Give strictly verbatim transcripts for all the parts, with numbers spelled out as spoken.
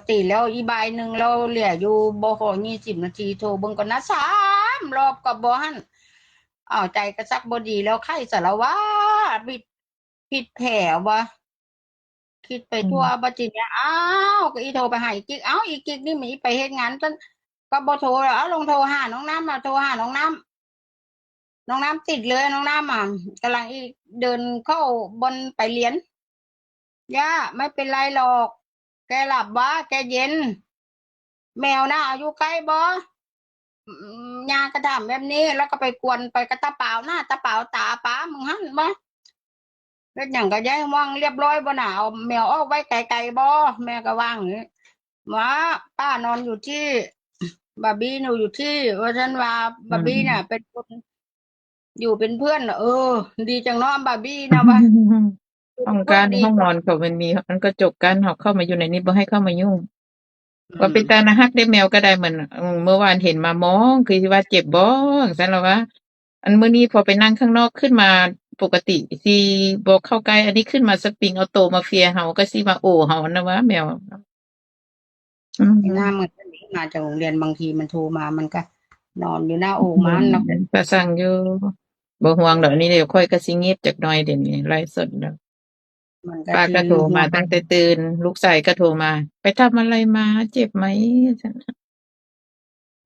ตีแล้วอีบ่ายหนึ่ง แล้วเหลืออยู่บ่ฮอดยี่สิบนาที โทรเบิ่งก่อนนะ สามรอบก็บ่หัน อ้าว ใจก็ซักบ่ดีแล้ว ไข้สารวา ผิด ผิดแผวบ่ คิดไปทั่ว อืม บัดทีเนี้ย อ้าว ก็อีโทรไปหาอีกิก เอ้า อีกิกนี่มันอีไปเฮ็ดงาน ซั่นก็บ่โทรแล้ว เอ้า ลองโทรหาน้องน้ำ มาโทรหาน้องน้ำ น้องน้ำติดเลย น้องน้ำอะ กำลังอีเดินเข้าบ่อนไปเรียน ย่า ไม่เป็นไรหรอก แกหลับวะ แกเย็น แมวนะ อยู่ใกล้บ่ อืม ย่าก็ถามแบบนี้ แล้วก็ไปกวนไปกับตาปาวนะ ตาปาวตาปา มึงหันบ่ เฮ็ดหยังก็อย่าให้ว่างเรียบร้อยบ่น่ะ เอาแมวออกไว้ไกลๆบ่ แม่ก็ว่าอย่างนี้ ว่าป้านอนอยู่ที่ บาร์บี้หนูอยู่ที่ ว่าซั่นว่า บาร์บี้น่ะ อืม เป็นคน อยู่เป็นเพื่อนน่ะ เออ ดีจังเนาะ บาร์บี้นะวะ อยู่ ห้อง เป็นเพื่อน กั้น ดี ห้องนอนเขามันมี มันกระจกกั้น เขาเข้ามาอยู่ในนี้บ่ให้เข้ามายุ่ง อืม ว่าเป็นตาน่าฮักเด้ แมวก็ได้ เหมือน อืม เมื่อวานเห็นมามอง คือสิว่าเจ็บบ่ จั่งซั้นล่ะวะ อันมื้อนี้พอไปนั่งข้างนอกขึ้นมา ปกติสิบ่เข้าใกล้ อันนี้ขึ้นมาสปริงเอาโตมาเฟียเฮา ก็สิมาโอเฮานะวะ แมว อืม ไอ้หน้ามืด มาจากโรงเรียน บางทีมันโทรมา มันก็นอนอยู่หน้าโอ่งมันเนาะ อืม ก็สั่งอยู่ บ่ห่วงดอก อันนี้เดี๋ยวข้อยก็สิเงียบจักหน่อย เดี๋ยวนี้ไลฟ์สดแล้ว มันก็ ป้าก็โทรมา สิห่วง ตั้งแต่ตื่น ลูกชายก็โทรมา "ไปทำอะไรมา เจ็บไหม?"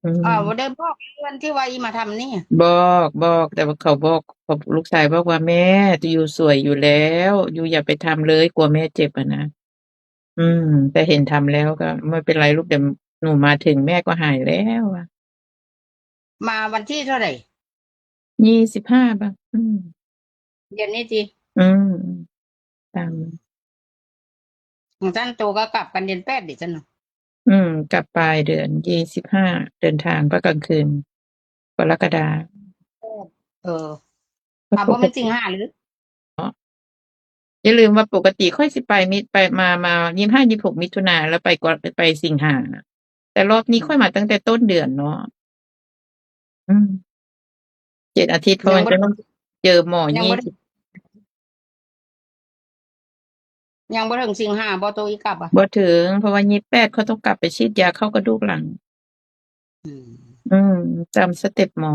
อืม อ้าว บ่ได้บอกเพื่อนที่ว่าอีมาทำนี่ บอก บอก แต่ว่าเขาบอก เขา ลูกชายบอกว่า "แม่ อยู่สวยอยู่แล้ว อยู่อย่าไปทำเลย กลัวแม่เจ็บ" อะนะ อืม แต่เห็นทำแล้วก็ไม่เป็นไรลูก เดี๋ยวหนูมาถึงแม่ก็หายแล้วอะ มาวันที่เท่าไหร่ ยี่สิบห้า ป่ะ อืม เดือนนี้ติ อืม ตาม ของท่านโตก็กลับกันเดือนแปดดิท่านเนาะ อืม กลับปลายเดือน ยี่สิบห้า เดินทางก็กลางคืน กรกฎา เออ ก็ อ่ะ ปกติ บ่แม่นสิงหาหรือ อย่าลืมว่าปกติข้อยสิไปมิ ไปมา มา ยี่สิบห้า ยี่สิบหก มิถุนา แล้วไปกว่า ไปสิงหา แต่รอบนี้ อืม ข้อยมาตั้งแต่ต้นเดือนเนาะ อืม เจ็ดอาทิตย์ เพราะ ยัง มัน บ่ จะต้องเจอหมอ ยัง ยี่ บ่ สิบ ยังบ่ถึงสิงหาบ่ โตอีกลับอะ บ่ถึง เพราะว่า ยี่สิบแปด เขาต้องกลับไปฉีดยาเข้ากระดูกหลัง อืม อืม ตามสเต็ปหมอ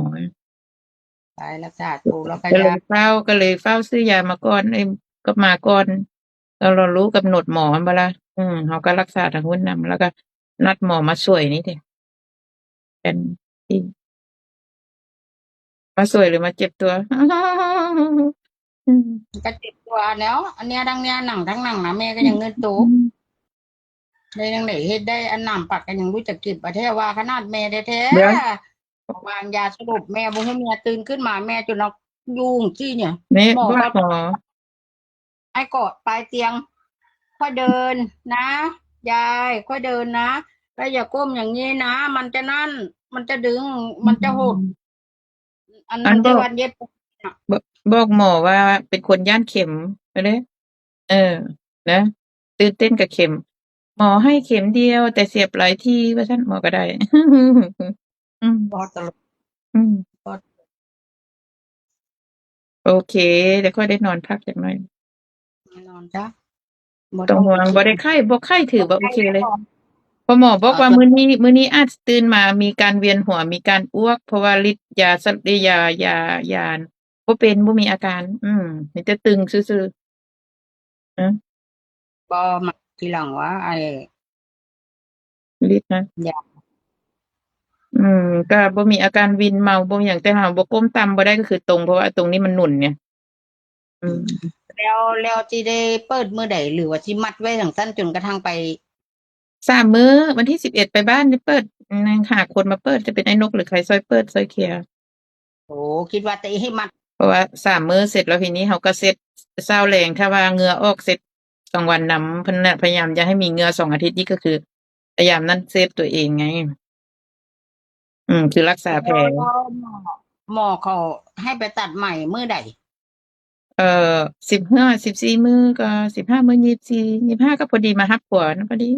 ไปรักษาตัวแล้วก็ ก็เลย ยา ฟ้าว ก็เลยฟ้าวซื้อยามาก่อน เอ้ย ก็มาก่อน แล้วเรารู้กำหนดหมอมันบ่ล่ะ อืม เขาก็รักษาทางหุ้นนำ แล้วก็นัดหมอมาช่วยนี่เด้ เป็นที่ มาช่วยหรือมาเจ็บตัว อืม ก็เจ็บตัวแล้ว อันเนี้ยทั้งเนี้ยหนังทั้งหนังนะ แม่ก็ยังเงือดโต อืม ได้จั่งใด๋ เฮ็ดได้อันน้ำปักก็ยังรู้จักเก็บ อะแท้ว่าขนาดแม่แท้ๆ เดี๋ยว วางยาสลบ แม่บ่ฮู้ เมียตื่นขึ้นมา แม่จนเอายุงซี่เนี่ย นี่ หมอ บอก ก็ หมอ ให้เกาะปลายเตียง ค่อยเดินนะ ยาย ค่อยเดินนะ แล้วอย่าก้มอย่างนี้นะ มันจะนั่น มันจะดึง มันจะหด อืม อัน อัน มันจะ บอก วันเย็บ น่ะ บอก บอกหมอว่าเป็นคนย้านเข็ม เด้อ เออ นะ ตื่นเต้นกับเข็ม "หมอให้เข็มเดียว แต่เสียบหลายที" ว่าซั่น หมอก็ได้ อืม บ่ตลก อืม บ่ โอเค เดี๋ยวค่อยได้นอนพักจักหน่อย นอนจ้ะ บ่ ต้องห่วง ต้องไปคิด บ่ได้ไข้ บ่ไข้ถือว่าโอเคเลย บ่ไข้แน่นอน เพราะหมอบอกว่า อ่า มื้อนี้ มื้อนี้อาจตื่นมามีการเวียนหัว มีการอ้วก เพราะว่าฤทธิ์ยาสะ ยา ยา ยาบ่เป็น บ่มีอาการ อืม มีแต่ตึงซื่อๆ อืม บ่มักทีหลังว่า ไอ้ ฤทธิ์นะ ยา อืม ก็บ่มีอาการวินเมา บ่มีหยัง แต่หากบ่ก้มต่ำบ่ได้ก็คือตรง เพราะว่าตรงนี้มันหนุนไง อืม แล้ว แล้วสิได้เปิดมื้อใด หรือว่าสิมัดไว้จั่งซั้นจนกระทั่งไป สามมื้อ วันที่สิบเอ็ดไปบ้าน ได้เปิด อืม หาคนมาเปิด จะเป็นไอ้นกหรือใครซ่อยเปิดซ่อยเคลียร์ โอ้ คิดว่าจะให้มัด เพราะว่าสามมื้อเสร็จแล้ว ทีนี้เขาก็เซตเช้าแลง ถ้าว่าเหงื่อออกเสร็จกลางวันนำ พะนะ พยายามจะให้มีเหงื่อสองอาทิตย์ นี่ก็คือพยายามนั่นเซฟตัวเองไง อืม คือรักษาแผล แล้ว แล้วหมอ หมอเขาให้ไปตัดไหมมื้อใด เอ่อ สิบห้า สิบสี่มื้อก็ สิบห้ามื้อ ยี่สิบสี่ ยี่สิบห้า ก็พอดีมาฮับผัวนะ พอดี